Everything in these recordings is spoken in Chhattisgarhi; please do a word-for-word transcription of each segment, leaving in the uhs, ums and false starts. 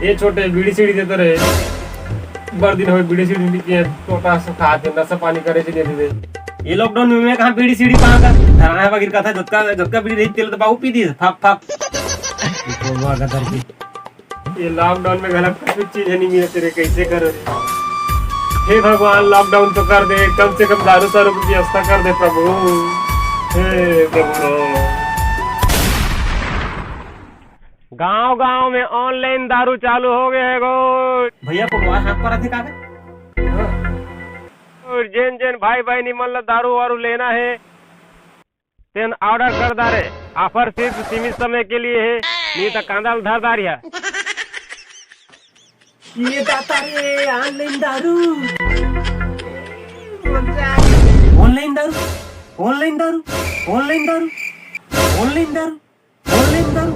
ए छोटे, बीड़ी सीड़ी देते रहे। बड़ दिन होए बीड़ी सीड़ी नहीं पिए, टोटा से खा के नशा पानी करे से देते थे। ये lockdown में मैं कहाँ बीड़ी सीड़ी पाऊंगा? धराए बगैर कथा जतका, जतका बीड़ी रही तेल दबाऊ पी दी, फक फक। ये कोलवा का तरकी। ये lockdown में गलत कुछ चीज नहीं मिलते रे, कैसे करो रे? हे भगवान, lockdown तो कर दे, कम से कम दारू सारू की व्यवस्था कर दे प्रभु। हे प्रभु। गांव गांव में online दारू चालू हो गए हे गो। भैया, कोटवार हाथ पर आथे का बे? और जेन जेन भाई बहनी मन ला दारू वारू लेना हे, तेन order कर डारे। Offer सिर्फ सीमित समय के लिए हे, नहीं तो कांदा ल धर डारिहा। ये दाता रे, online दारू। Online दारू, online दारू, online दारू, online दारू। Online दारू।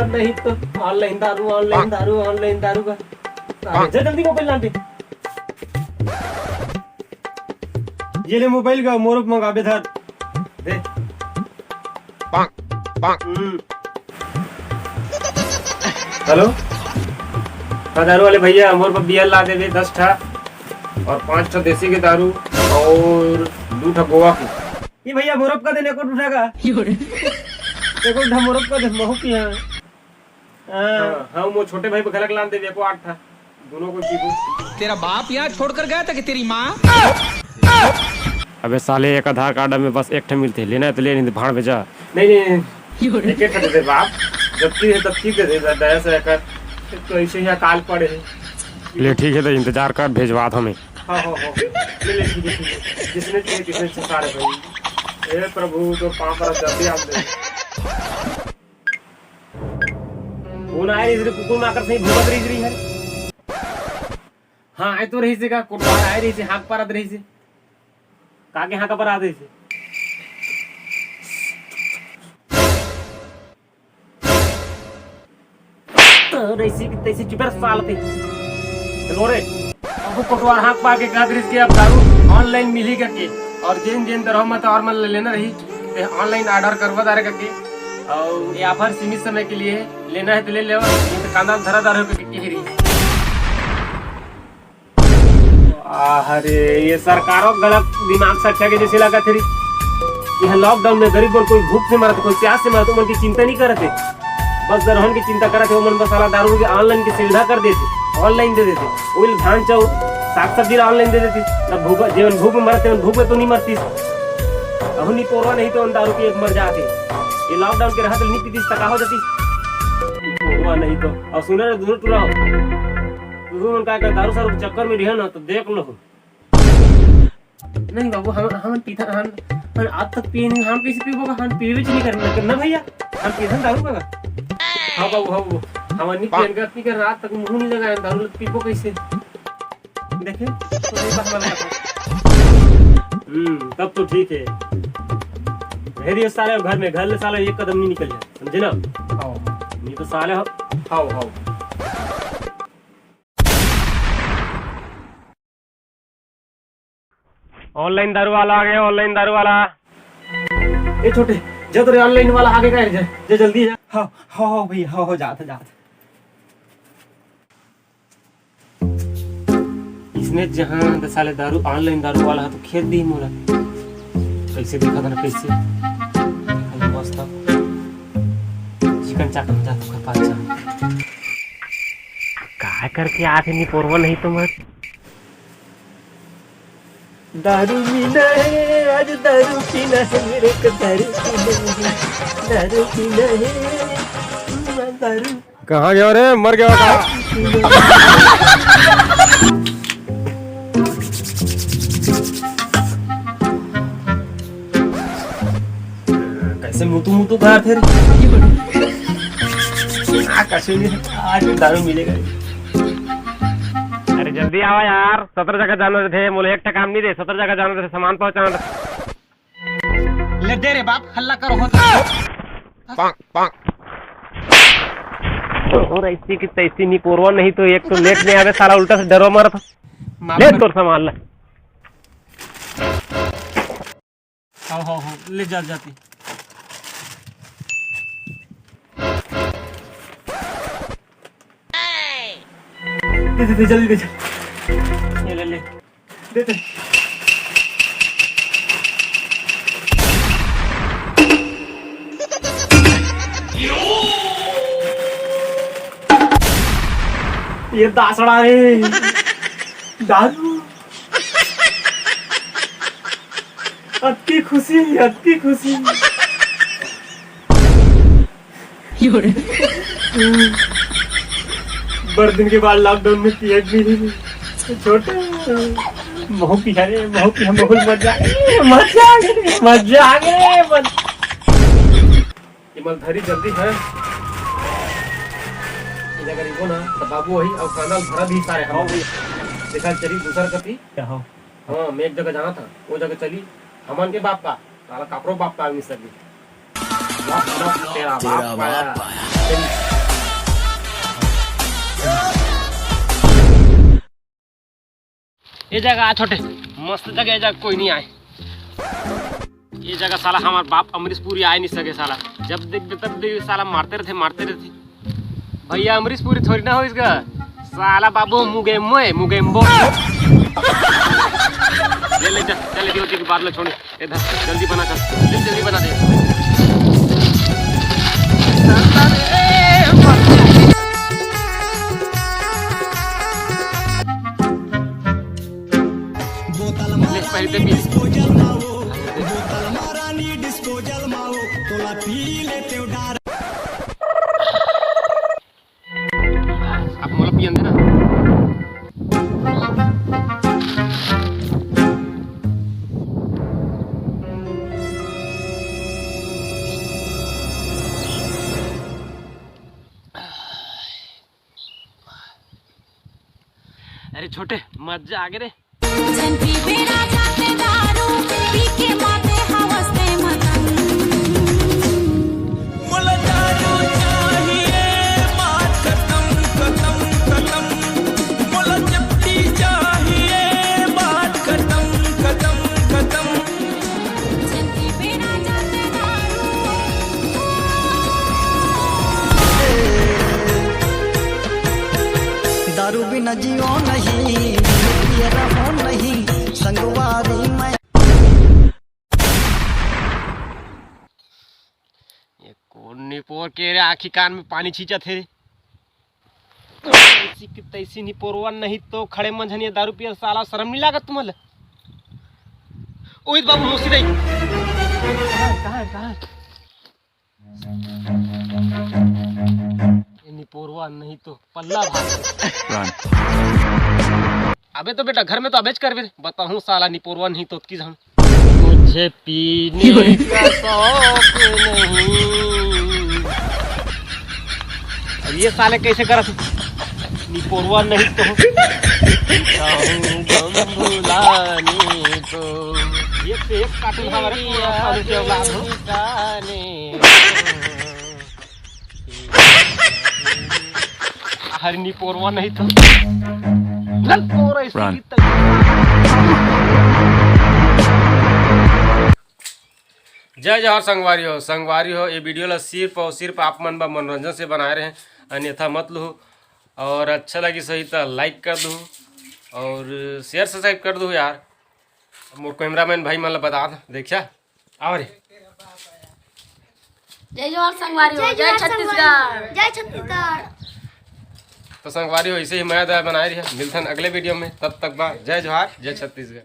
नहीं तो online दारू, online दारू, online दारू का। अरे, जा जल्दी मोबाइल लान दे। ये ले मोबाइल का, मोर मंगाबे धर। दे। हम्म। हेलो, हाँ, दारू वाले भैया, मोर पर बियर ला देबे दस ठा और पाँच ठा देसी के दारू और दू ठा गोवा के। ये भैया, मोर पर का देने को उठा का? यो रे। देखो, उठा मोर पर का दे, महू की है। हाँ। हाँ, हाँ, मोर छोटे भाई पर घलक लान देबे को आठ ठा। दोनों को पीबो। तेरा बाप यहाँ छोड़कर गया था कि तेरी माँ? अबे साले, एक आधार कार्ड में बस एक ठे मिलते, लेना है तो ले, नहीं तो भाड़ में जा। नहीं, नहीं, नहीं। एक एक ठे दे दे बाप, जब की है तब की दे दे, दया से कर। तो ऐसे ही अकाल पड़े है। ले ठीक है, तो इंतजार कर, भेजवात हमें। हाँ, हाँ, हाँ। ले, ले, ठीक है, ठीक है। जिसने चाहिए, किसने चाहिए, सारे भाई। ए प्रभु, तो पाँव पर जल्दी आप दे। कौन आए रही रे, कुकुर माकर से भूकत रही रही है। हाँ, आए तो रही से का, कोटवार आए रही से, हाँक पारत रही से। का के हाँक पारत रही से? तो रही से, तैसे चुप रह साल ते। चलो रे। अब कोटवार हाँक पार के कहा रही से कि अब दारू online मिली करके। और जेन जेन दरहो मत और मन लेना रही, ते online order करवा दारे करके। और ये offer सीमित समय के लिए, लेना है तो ले लेवा, नहीं तो कांदा धरा दार हो के की रही। अरे, ये सरकारों गलत दिमाग सच्चा के जैसे लगा थे। यह lockdown में गरीब मन कोई भूख से मरत, कोई प्यास से मरत, उमन की चिंता नहीं करते। बस दरहन की चिंता करते, उमन बस साला दारू के online की सुविधा कर देते, online दे देते। वही धान चाउर, साग सब्जी ला online दे देती, तब भूख, जेवन भूख में मरते, तेवन भूख में तो नहीं मरतीस। अहू निपोरवा नहीं तो दारू पी के मर जाते। ये lockdown के रहत नहीं पीतीस, त का हो जातीस? निपोरवा नहीं तो। और सुने रे, दोनों टुरा हो। तू मन का, का दारू सारू के चक्कर में रहिया ना, तो देख लो। नहीं बाबू, हम, हम पीता, हम, हम आज तक पिए नहीं, हम कैसे पीबो? हम पीबे नहीं करना, ना भैया, हम पीथन दारू का। हाँ बाबू, हाँ बाबू, हम नहीं पियन का, पी कर रात तक मुंह नहीं लगाया, दारू लग पीबो कैसे? देखे, तो नहीं बस मन का। हम्म, तब तो ठीक है। भेजिए साले घर में, घर ले साले एक कदम नहीं निकल जाए, समझे ना? हाँ। नहीं तो साले हो। हाँ, हाँ। Online दारू वाला आ गया, online दारू वाला। ए छोटे, जा तो रे, online वाला आगे का है, जा, जा जल्दी जा। हाँ, हाँ, हाँ भैया, हाँ, हाँ, जात, जात। इसने जहाँ दस साले दारू, online दारू वाला है तो खेद दी मोला। कैसे दिखा था ना, कैसे? खाली मस्त चिकन चाकन जा तो खपा जा। काय करके आथे निपोरवा नहीं तो मत। दारू पीना है, आज दारू पीना है, मेरे को दारू पीना है, दारू पीना है, दारू। कहाँ गया रे? मर गया का? कैसे मुतु मुतु कर थे रे? आ, कैसे नहीं? आज दारू मिलेगा। अरे जल्दी आवा यार, सत्रह जगह जाना रहिथे, मोला एक ठा काम नहीं दे, सत्रह जगह जाना रहिथे, सामान पहुंचाना रहिथे। ले दे रे बाप, हल्ला करो हो। और ऐसी की तैसी निपोरवा नहीं तो एक तो लेट में आवे साला, उल्टा से डरो मारत। माफ ले कर। तोर सामान ला। हाँ, हाँ, हाँ, ले जा, जाती। दे, दे, दे, जल्दी दे, जल्दी। ये ले, ले। दे, दे। ये दासड़ा रे। दारू। अतकी खुशी, अतकी खुशी। बड़ दिन के बाद lockdown में पिए भी। छोटे। महू पिया रे, महू पिया, महू मजा आ गे, मजा आ गे, मजा आ गे, मजा। ये मल धरी जल्दी है। ये जगह रिबो ना, तो बाबू वही और कांदा भरा भी सारे हम। हाँ भैया। देखा चली दूसर कती। क्या हो? हाँ, मैं एक जगह जाना था, वो जगह चली। हमन के बाप का, साला काकरो बाप का आदमी सब भी। बाप, बाप, तेरा बाप का। ये जगह आ छोटे, मस्त जगह, ये जगह कोई नहीं आए। ये जगह साला हमार बाप अमरीश पुरी आए नहीं सके साला। जब देख दे तब देख साला मारते रहते, मारते रहते। भैया अमरीश पुरी थोड़ी ना हो इसका। साला बाबू मुगेमो है, मुगेम्बो। ले ले चल, चल ले, बाद में छोड़। इधर जल्दी बना चल, जल्दी जल्दी बना दे। बोतल ले, पहले तो पी ले। बोतल मारानी डिस्पोजल माओ, तोला पी लेते हो डार। आप मोला पियन देना। अरे छोटे, मजा आ गे रे। झन पीबे राजा ते दारू, पी के माते हवस ते मगन। मोला दारू चाहिए, बात खतम, खतम, खतम। मोला चपटी चाहिए, बात खतम, खतम, खतम। झन पीबे राजा ते दारू। दारू बिना जियो नहीं, पिए रहो नहीं, संगवारी मैं। ये कोन निपोर के रे, आँखी कान में पानी छींचत हे रे। ऐसी की तैसी निपोरवा नहीं तो खड़े मंझनिया दारू पियल साला, शर्म नहीं लागत तुम्हारे? ओए बाबू मोसी दाई। कहाँ है, कहाँ है, कहाँ है? ये निपोरवा नहीं तो पल्ला भाग। अबे तो बेटा घर में तो अबेच करबे, बताहूँ साला निपोरवा नहीं तो की हम। मुझे पीने का शौक नहीं। अब ये साले कैसे करत? निपोरवा नहीं तो। कहूँ बम बुलाने को। एक से एक कार्टून हमारे पूरा साधु के औलाद हो। हर निपोरवा नहीं तो। नल पोर ऐसी की तैसी। जय जोहार संगवारी हो, संगवारी हो, ये वीडियो ला सिर्फ और सिर्फ आप मन बा मनोरंजन से बनाए रहे, अन्यथा मत लूहू। और अच्छा लगी सही तो like कर दू और share subscribe कर दू यार। मोर cameraman भाई मन ला बता दे, देखा। आवा रे। जय जोहार संगवारी हो, जय जय जोहार छत्तीसगढ़। संगवारी। जय छत्तीसगढ़। तो संगवारी हो, ऐसे ही मया दया बनाए रहिए। मिलथन अगले वीडियो में, तब तक बा जय जोहार, जय छत्तीसगढ़।